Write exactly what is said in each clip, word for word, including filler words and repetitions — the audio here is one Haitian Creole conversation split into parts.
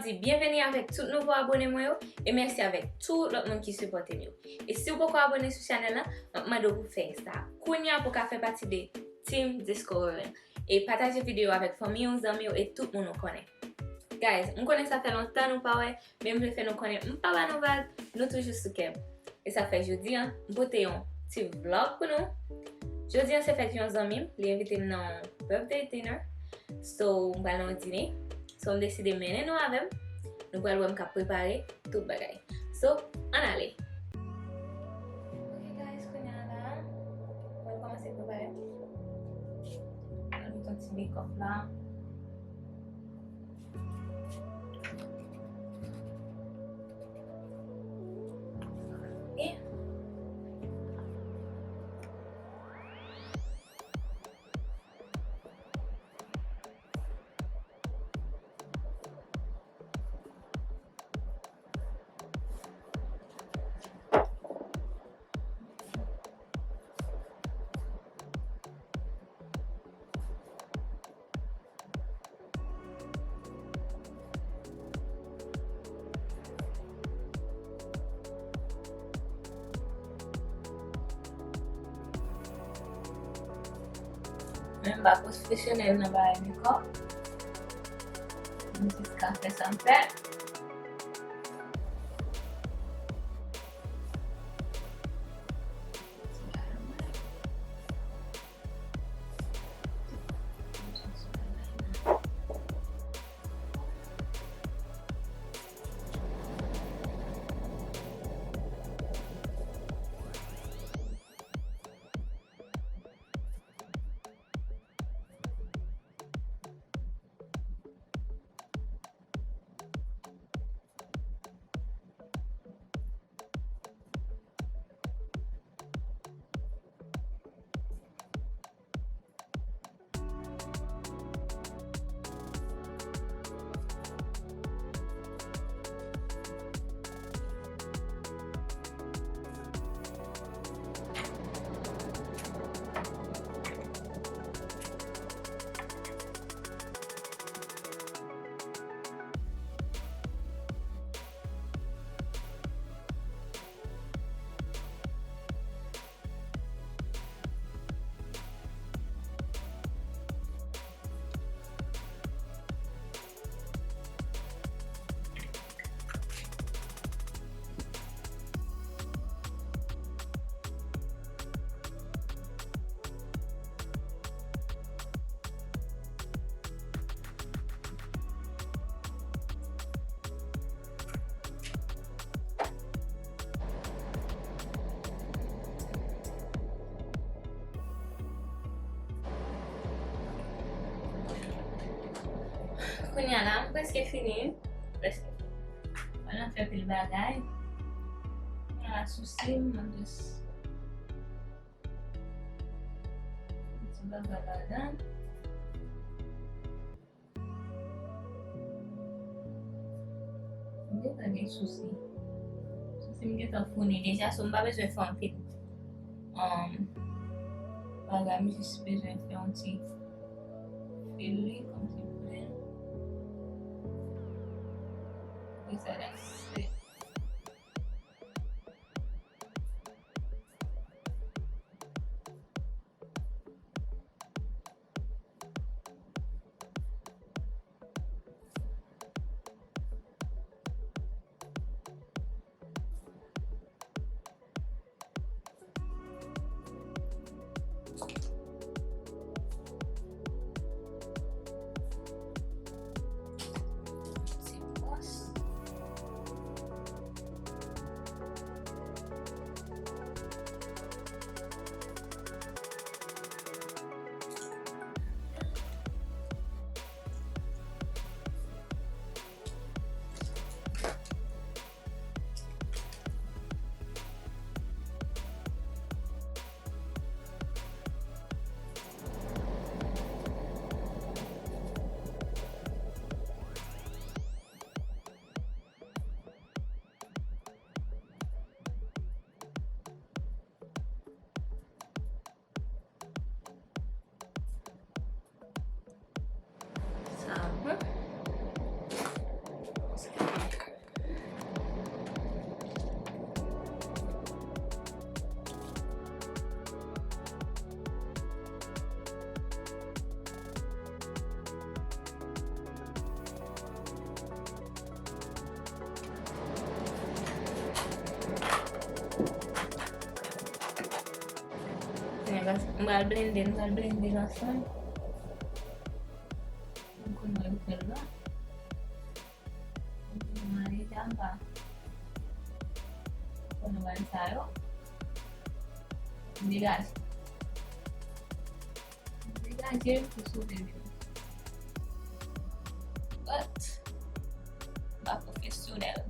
Di byenveni avèk tout nouvo abone mwen yo, e mèsi avèk tout lòt moun ki sipòte m yo. E si w poko abone sou chanèl la, m ap mande w pou fè sa kounye a pou w ka fè pati de Team Discover. E pataje videyo avèk fanmi w, zanmi w e tout moun ou konnen. Guys, m konnen sa fè lontan nou pa wè, men m vle fè nou konnen m pa ba nou vag, nou toujou sou kè m. E sa fè jodi a, m pote yon ti vlog pou nou. Jodi a se fèt yon zanmi m, li envite m nan yon birthday dinner. So, m pral nan yon dine. So, m deside mennen nou avè m. Nou pral wè m k ap prepare tout bagay. So, ann ale. Ok, guys, kounye a la, m pral kòmanse prepare. Mwen met yon ti makeup la. E Men m pa pwofesyonèl nan bagay makeup. M jis ka fè sa m fè. Kounye a la, m prèske fini. Prèske fini. Mwen nan fè pil bagay. Kounye a la, sousi m, mwen jis ti bagay ladan. M gentan gen sousi. Sousi m gentan founi deja, so m pa bezwen fè anpil, um, bagay, m jis bezwen fè yon ti fil li, kòmsi pou lè. Apre sa, that's it. Ti bwòs. M pral blende, m pral blende l ansanm. M konn mwen fè l la. M ale dam pa. Konn bagay sa yo. M degaje. M degaje m pou sove vi m. But, m pa pwofesyonèl.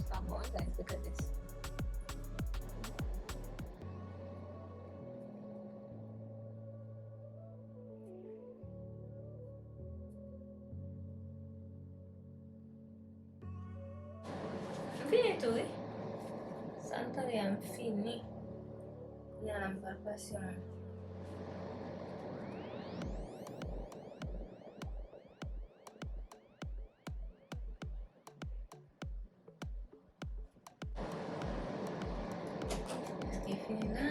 Come on, guys, look at this. M fini tou, wi. Sa m tande a, m fini. Kounye a la, m pral pase yon. Èske fini la?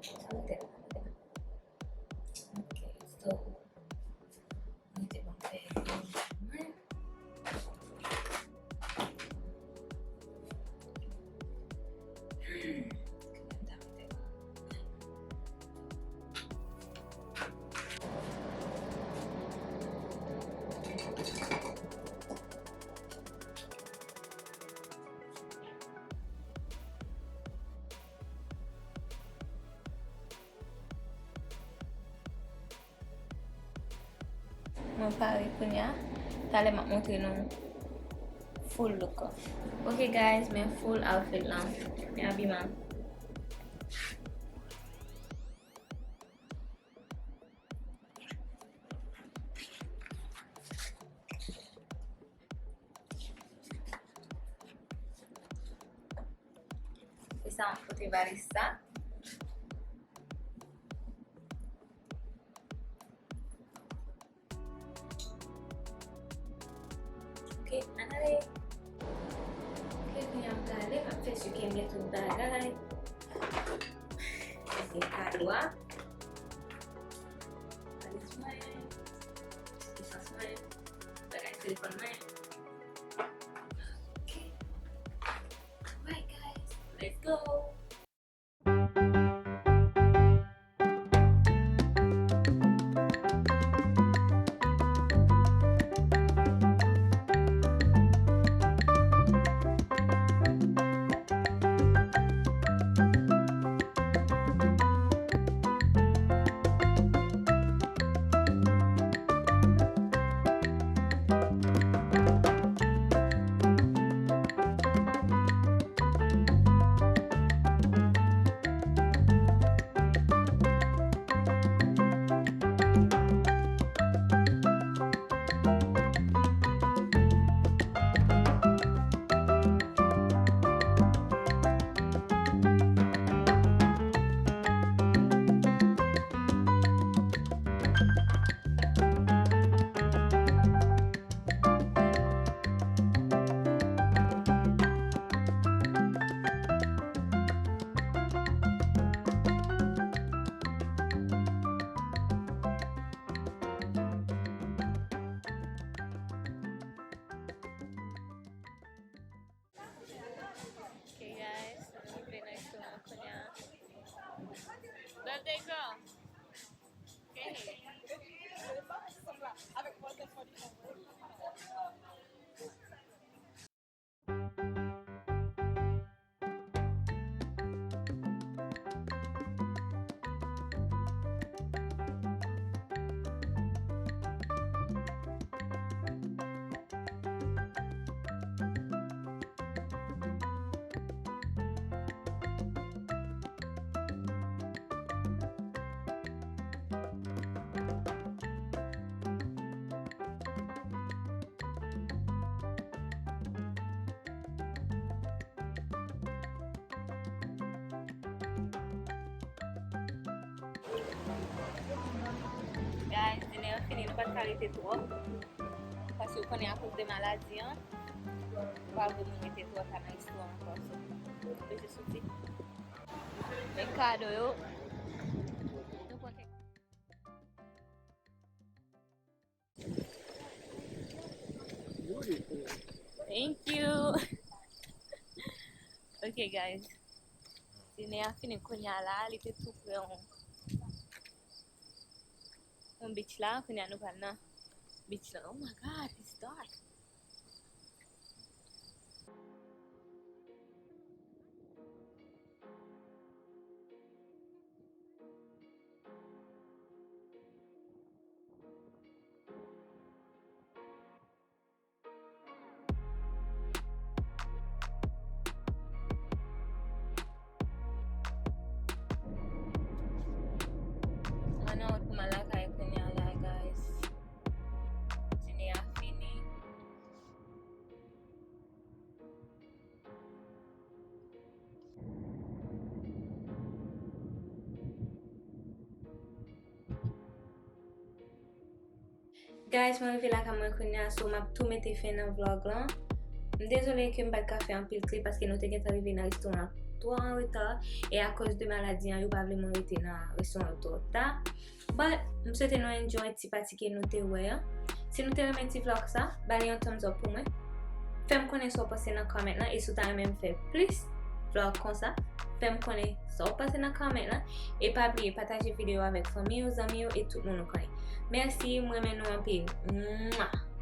Sa mete la. Ok, so, mete bon fè mwen. Mwen pare kounye a. Talè m ap montre nou full look an. Ok guys, men full outfit lan. Men abiman. E sa, mwen pote valiz sa. Ok, ann ale. Ok, kounye a m prale, m ap fè si ke m gen tout bagay. Gen kado a. Valiz mwen. Esans mwen. Bagay telefòn mwen. Ok. Alright, guys. Let's go. Ok, guys, nou rive nan restoran kounye a. Bèl dekò. Ok. Guys, dinè an fini, nou pa t ka rete twò. Paske w konnen akoz de maladi an, nou pa vle moun rete twò ta nan restoran ankò. So, nou oblije soti. Men kado yo. Thank you. Ok, guys. Dine a fini kounye a la, li te tou pre yon, yon beach la. Kounye a nou pral nan beach la. Oh my God, it's dark. Mwen nan wout pou m al lakay kounye a la, guys. Dine a fini. Guys, mwen rive lakay mwen kounye a, so m ap tou mete fen nan vlog lan. M dezole ke m pa t ka fè anpil klip paske nou te gentan rive nan restoran an twò an reta, e akoz de maladi an, yo pa vle mwen rete nan restoran an twò ta. But, m swete nou enjoy ti pati ke nou te wè an. Si nou te renmen ti vlog sa, ba li yon thumbs up pou mwen. Fè m konnen sa w panse nan comment lan, e si w ta renmen m fè plis vlog konsa, fè m konnen sa w panse nan comment lan. E pa bliye pataje videyo avèk fanmi w, zanmi w e tout moun ou konnen. Mèsi, m renmen nou anpil. Mwah!